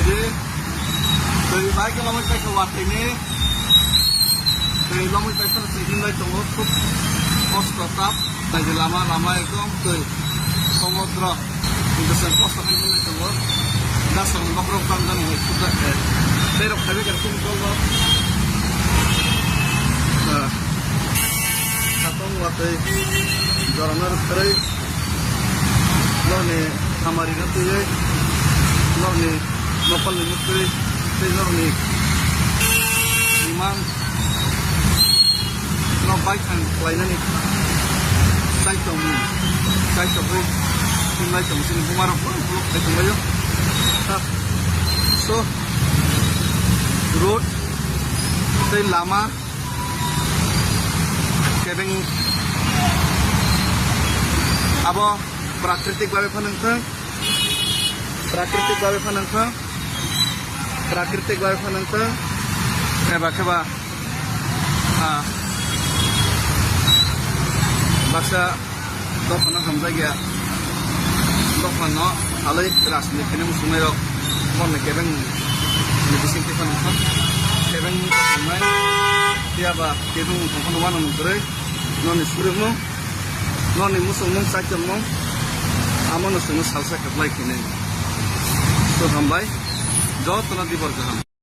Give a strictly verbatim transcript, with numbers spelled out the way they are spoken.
Twi bai khe lomwi paikha watwi ni. Twi lomwi paikha se hinlai tongo, khub kosto tap. Naidi lama, lama ekdom twi somudro. Bwswng kosto khe hinlai tongo. Dasong nokrok tang jani hai khub jak khe. Tei rok khaibai khe khub kolno. Ah. Khatong watwi jorano rwkharwi. Norni hamari no twiwi, norni nopal ni mukri, tei norni iman no baithang khlainani chai tongmung, chai tongwi thumlai tong chini buma rok phuru phuru khai tonglaio. Ha. So, road tei lama kebeng abo prakritik babe phano wngthang, prakritik babe phano wngthang, prakritik babe phano wngthang, eba kheba, ah, baksa dophano hamjakya, dophano halai rajniti khainai muchungnai rok, borni kebeng ni bisingtwi phano wngthang, kebeng muchungnai, phiya ba kebeng wngtong phano uanw kwrwi, noni surungmung, noni muchungmung, chaichomung, amono chwngno salsa kwplai khainai. So hambai, jotono dibor kaham.